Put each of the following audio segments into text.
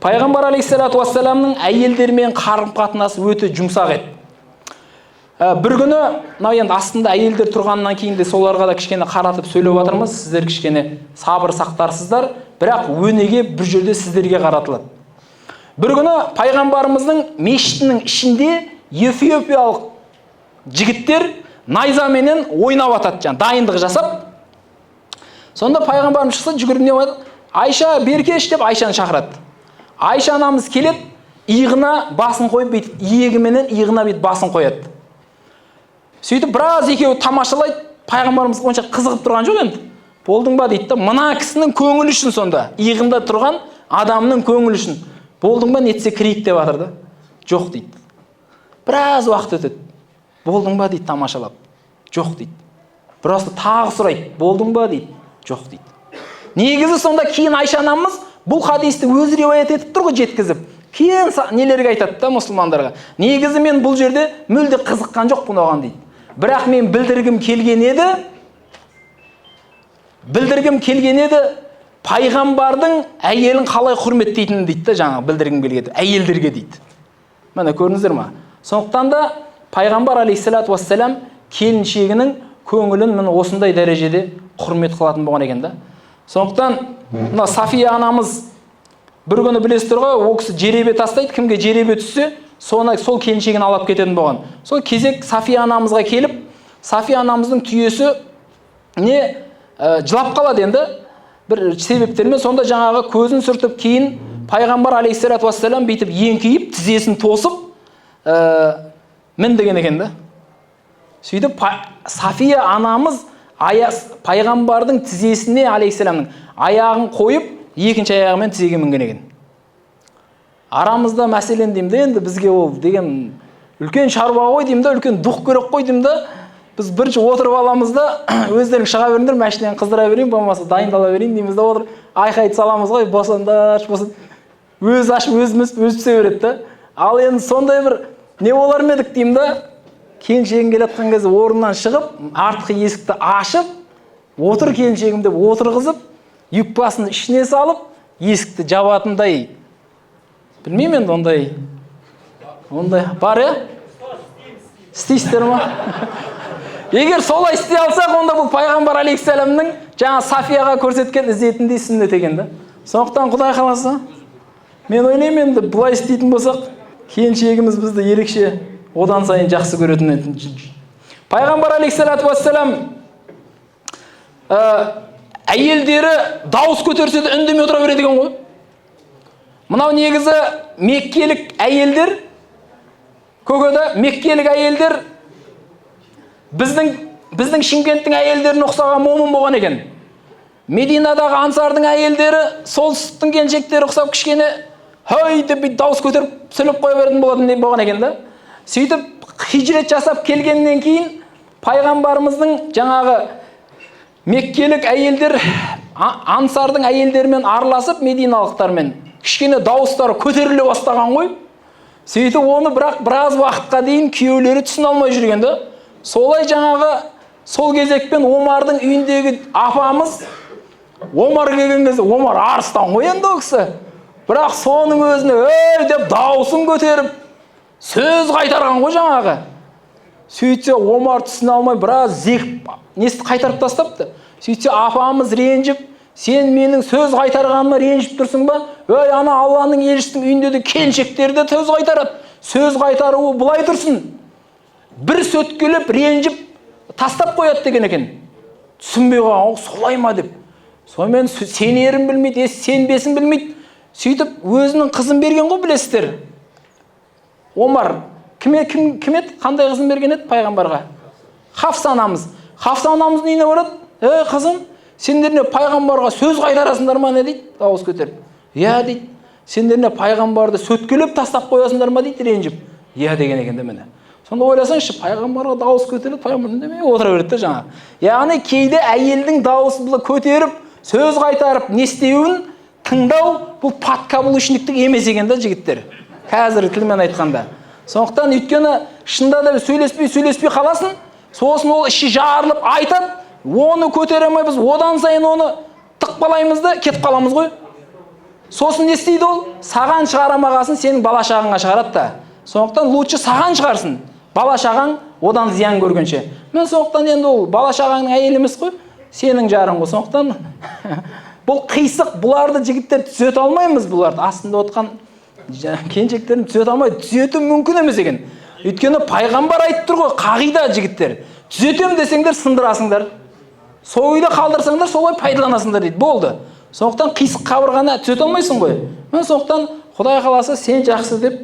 Пайғамбар алейхиссалату уассаламның әйелдермен қарым-қатынасы өте жұмсақ еді. Бір күні, мынау енді астында әйелдер тұрғаннан кейін де соларға да кішкене қаратып сөйлеп жатырмыз, сіздер кішкене сабыр сақтарсыздар, бірақ өнеге бір жерде сіздерге қаратылады. Бір күні пайғамбарымыздың мешітінің ішінде эфиопиялық жігіттер найзаменен ойнап атады, жаңа дайындық жасап. Сонда пайғамбарымыз шықса, жүгіріп не қояды? Айша, беркеш деп Айшаны шақырады. Айша анамыз келеді, иығына басын қойып, бүйтіп иегіменен иығына бүйтіп басын қояды. Сөйтіп біраз екеуі тамашалайды, пайғамбарымыз онша қызығып тұрған жоқ енді. Болдың ба дейді да, мына кісінің көңілі үшін сонда, иығында тұрған адамның көңілі үшін. Болдың ба, нетсе кірейік деп жатыр да. Жоқ дейді. Біраз уақыт өтеді. Болдың ба дейді тамашалап. Жоқ дейді. Біраз тағы сұрайды. Болдың ба дейді. Жоқ дейді. Негізі сонда кейін Айша анамыз бұл хадисті өзі риуаят етіп тұр ғой, жеткізіп. Кейін нелерге айтады да мұсылмандарға. Негізі мен бұл жерде мүлде қызыққан жоқпын оған дейді. Бірақ мен білдіргім келген еді, білдіргім келген еді пайғамбардың әйелін қалай құрметтейтінін дейді да, жаңағы білдіргім келген еді әйелдерге дейді. Міне көрдіңіздер ма? Сондықтан да пайғамбар алейхиссалату уассалам келіншегінің көңілін міне осындай дәрежеде құрмет қылатын болған екен да. Сондықтан мына Сафия анамыз бір күні білесіздер ғой, ол кісі жеребе тастайды, кімге жеребе түссе, соны сол келіншегін алып кететін болған. Сол кезек Сафия анамызға келіп, Сафия анамыздың түйесі не жылап қалады енді бір себептермен. Сонда жаңағы көзін сүртіп, кейін пайғамбар алейхиссалату уассалам бүйтіп еңкейіп, тізесін тосып, мін деген екен да. Сөйтіп Сафия анамыз пайғамбардың тізесіне алейхиссаламның аяғын қойып, екінші аяғымен тізеге мінген екен. Арамызда мәселен деймін де, енді бізге ол деген үлкен шаруа ғой деймін да, үлкен дух керек қой деймін да. Біз бірінші отырып аламыз да, өздерің шыға беріңдер, машинаны қыздыра берейін, болмаса дайындала берейін дейміз да, отырып айқайды саламыз ғой, босаңдаршы, босан. Өзі ашып, өзіміз өзі түсе береді да. Ал енді сондай бір не болар ма едік деймін да, келіншегім келе жатқан кезде орнынан шығып, артқы есікті ашып, отыр келіншегім деп отырғызып, юбкасын ішіне салып, есікті жабатындай, білмеймін енді ондай бар, иә, істейсіздер ма? Егер солай істей алсақ, онда бұл пайғамбар алейхисаламның жаңа Сафияға көрсеткен ізетіндей сүннет екен да. Сондықтан құдай қаласа, мен ойлаймын, енді былай істейтін болсақ, келіншегіміз бізді ерекше одан сайын жақсы көретін еді. Пайғамбар алейхисалату уассалам әйелдері дауыс көтерсе де үндемей отыра береді екен ғой. Мынау негізі меккелік әйелдер, көкеде меккелік әйелдер біздің Шымкенттің әйелдеріне ұқсаған момын болған екен. Мединадағы ансардың әйелдері солтүстіктің келіншектері ұқсап кішкене хей деп бүйтіп дауыс көтеріп сөйлеп қоя беретін болатын болған екен да. Сөйтіп хижрет жасап келгеннен кейін пайғамбарымыздың жаңағы меккелік әйелдер ансардың әйелдерімен араласып, мединалықтармен кішкене дауыстары көтеріле бастаған ғой. Сөйтіп оны бірақ біраз уақытқа дейін күйеулері түсіне алмай жүрген да. Солай жаңағы сол кезекпен Омардың үйіндегі апамыз, Омар келген кезде, Омар арыстан ғой енді ол кісі, бірақ соның өзіне ей деп дауысын көтеріп сөз қайтарған ғой жаңағы. Сөйтсе Омар түсіне алмай біраз зекіп несін қайтарып тастапты. Сөйтсе апамыз ренжіп, сен менің сөз қайтарғаныма ренжіп тұрсың ба? Ей, ана Алланың елшісінің үйінде де келіншектер де сөз қайтарады. Сөз қайтаруы былай тұрсын, бір сөткелеп ренжіп тастап қояды деген екен. Түсінбей қалған ғой, солай ма деп. Сонымен сенерін білмейді, сенбесін білмейді. Сөйтіп өзінің қызын берген ғой, білесіздер. Омар кім еді, қандай қызын берген еді пайғамбарға? Хафса анамыз. Хафса анамыздың үйіне барады. Ей қызым, сендер не пайғамбарға сөз қайтарасыңдар ма, не дейді дауыс көтеріп. Иә дейді. Сендер не пайғамбарды сөткелеп тастап қоясыңдар ма дейді ренжіп. Иә деген екен де міне. Сонда ойласаңызшы, пайғамбарға дауыс көтеріліп, пайғамбар үндемей отыра береді да жаңағы. Яғни кейде әйелдің дауысын былай көтеріп, сөз қайтарып не істеуін тыңдау бұл подкаблучниктік емес екен да, жігіттер. Қазіргі тілмен айтқанда. Сондықтан өйткені шынында да сөйлеспей сөйлеспей қаласың, сосын ол іші жарылып айтады, оны көтере алмай біз одан сайын оны тықпалаймыз да кетіп қаламыз ғой. Сосын не істейді ол? Саған шығарамағасын сенің бала шағаңа шығарады да. Сондықтан лучше саған шығарсын, бала шағаң одан зиян көргенше. Мен сондықтан енді ол бала шағаңның әйелі емес қой, сенің жарың ғой. Сондықтан бұл қисық, бұларды жігіттер түзете алмаймыз, бұларды астында отқан келіншектерін түзете алмайды, түзету мүмкін емес екен. Өйткені пайғамбар айтып тұр ғой, қағида жігіттер, түзетемін десеңдер сындырасыңдар, сол үйде қалдырсаңдар солай пайдаланасыңдар дейді, болды. Сондықтан қисық қабырғаны түзете алмайсың ғой. Мен сондықтан Құдай қаласа сен жақсы деп.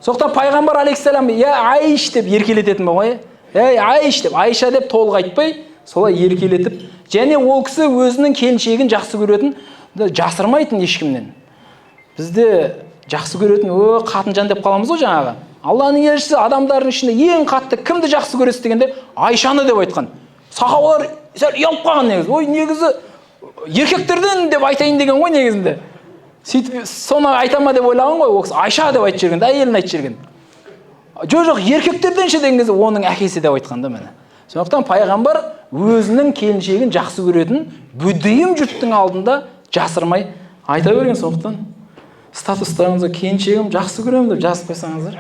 Сондықтан пайғамбар алейхиссалам я Айш деп еркелететін болған ғой. Ей Айш деп, Айша деп толық айтпай, солай еркелетіп. Және ол кісі өзінің келіншегін жақсы көретін, жасырмайтын ешкімнен. Бізде жақсы көретін, о, қатынжан деп қаламыз ғой жаңағы. Алланың елшісі адамдардың ішінде ең қатты кімді жақсы көресіз дегенде Айшаны деп айтқан. Сахабалар сәл ұялып қалған негізі. Ой, негізі еркектерден деп айтайын деген ғой негізінде. Сөйтіп соны айта ма деп ойлаған ғой, ол кісі Айша деп айтып жіберген, әйелін айтып жіберген. Жоқ, жоқ, еркектерден ше деген кезде оның әкесі деп айтқан да міне. Сондықтан пайғамбар өзінің келіншегін жақсы көретін бүдейім жұрттың алдында жасырмай айта берген. Сондықтан статустарыңызға келіншегім жақсы көремін деп жазып қойсаңыздар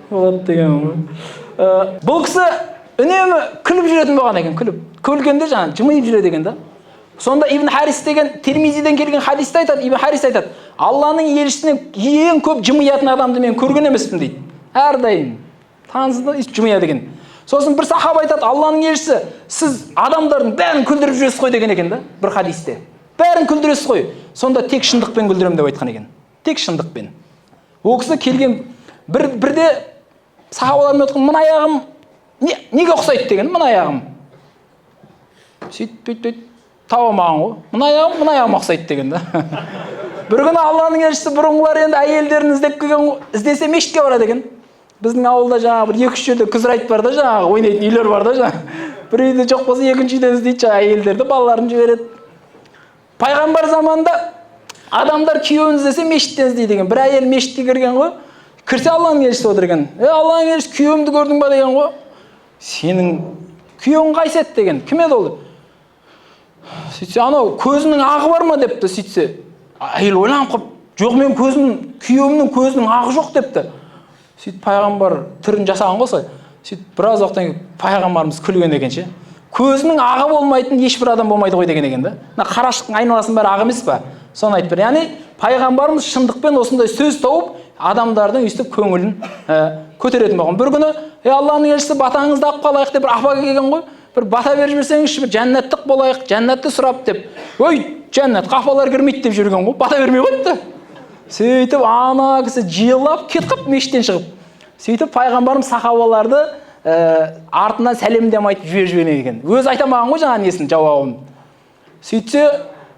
болады деген ғой. Бұл кісі үнемі күліп жүретін болған екен, күліп. Күлгенде жаңа жымиып жүреді екен да. Сонда Ибн Харис деген Тирмизиден келген хадисте айтады, Ибн Харис айтады, Алланың елшісінен ең көп жымиятын адамды мен көрген емеспін дейді. Әрдайым танысында жымияды екен. Сосын бір сахаба айтады, Алланың елшісі, сіз адамдардың бәрін күлдіріп жүресіз ғой деген екен да, бір хадисте. Бәрін күлдіресіз ғой. Сонда тек шындықпен күлдіремін деп айтқан екен. Тек шындықпен. Ол кісі келген бірде сахабалармен отырған, мына аяғым неге ұқсайды деген, мына аяғым. Сөйтіп, бүйтіп, таба алмаған ғой. Мына аяғым, мына аяғыма ұқсайды деген да. Бір күні Алланың елшісі бұрынғылар енді әйелдерін іздеп келген, іздесе мешітке барады екен. Біздің ауылда жаңағы бір екі-үш жерде күзірайт бар да, жаңағы ойнайтын үйлер бар да, жаңағы. Бір үйде жоқ болса екінші үйден іздейді жаңағы әйелдерді, балаларын жібереді. Пайғамбар заманында адамдар күйеуін іздесе мешіттен іздейді екен. Бір әйел мешітке кірген ғой. Кірсе Алланың елшісі отыр екен. Е, Алланың елшісі, күйеуімді көрдің ба деген ғой. Сенің күйеуің қайсы еді деген. Кім еді ол? Сөйтсе, анау көзінің ағы бар ма депті. Сөйтсе, әйел ойланып қалып, жоқ, мен күйеуімнің көзінің ағы жоқ депті. Сөйтіп пайғамбар түрін жасаған ғой солай. Сөйтіп біраз уақыттан кейін пайғамбарымыз күлген екен ше. Көзінің ағы болмайтын ешбір адам болмайды ғой деген екен да. Мына қарашықтың айналасының бәрі ақ емес па? Соны айтып бер. Яғни пайғамбарымыз шындықпен осындай сөз тауып, адамдардың өйстіп көңілін көтеретін болған. Бір күні, Алланың елшісі, батаңызды алып қалайық деп бір апа келген ғой. Бір бата беріп жіберсеңізші, бір жәннаттық болайық, жәннатты сұрап деп. Ой, жәннатқа апалар кірмейді деп жүрген ғой, бата бермей қойыпты. Сөйтіп ана кісі жылап кетіп қалыпты мешіттен шығып. Сөйтіп пайғамбарымыз сахабаларды артынан сәлемдем айтып жіберіп жіберген екен. Өзі айта алмаған ғой жаңа несін, жауабын. Сөйтсе,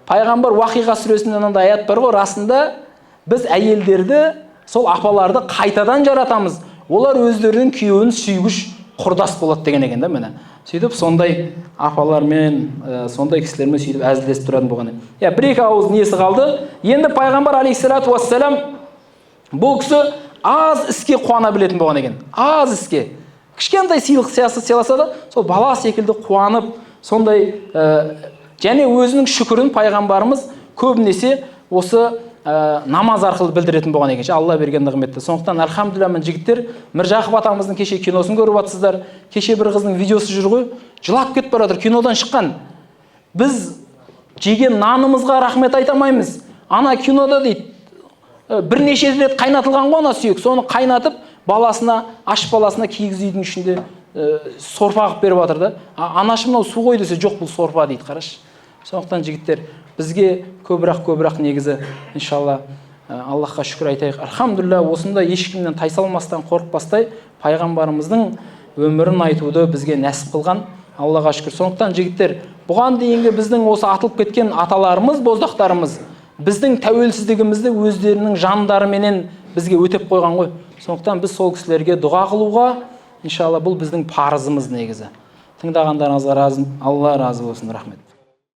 пайғамбар Уақиға сүресінде мынандай аят бар ғой, расында біз әйелдерді, сол апаларды қайтадан жаратамыз. Олар өздерінің күйеуін сүйгіш құрдас болады деген екен да міне. Сөйтіп сондай апалармен, сондай кісілермен сөйтіп әзілдесіп тұратын болған. Иә, бір-екі ауыз несі қалды. Енді пайғамбар алейхиссалату уассалам бұл кісі аз іске қуана білетін болған екен. Аз іске. Кішкентай сыйлық сыйласа да, сол бала секілді қуанып, сондай, және өзінің шүкірін пайғамбарымыз көбінесе осы намаз арқылы білдіретін болған екен, Алла берген нығметті. Сондықтан альхамдулилля, міне жігіттер, Міржақып атамыздың кеше киносын көріп жатсыздар. Кеше бір қыздың видеосы жүр ғой, жылап кетіп бара жатыр, кинодан шыққан. Біз жеген нанымызға рахмет айта алмаймыз. Ана кинода дейді, бірнеше рет қайнатылған ғой ана сүйек, соны қайнатып баласына, аш баласына кигіз үйдің ішінде сорпа қылып беріп жатыр да. Анашы мынау су ғой десе, жоқ, бұл сорпа дейді, қарашы. Сондықтан жігіттер, бізге көбірек негізі иншалла Аллахқа шүкір айтайық. Альхамдулилля, осындай ешкімнен тайсалмастан, қорықпастай пайғамбарымыздың өмірін айтуды бізге нәсіп қылған Аллаға шүкір. Сондықтан жігіттер, бұған дейінгі біздің осы атылып кеткен аталарымыз, боздақтарымыз біздің тәуелсіздігімізді өздерінің жандарыменен бізге өтеп қойған ғой. Сондықтан біз сол кісілерге дұға қылуға иншалла бұл біздің парызымыз негізі. Тыңдағандарыңызға разы, Алла разы болсын, рахмет.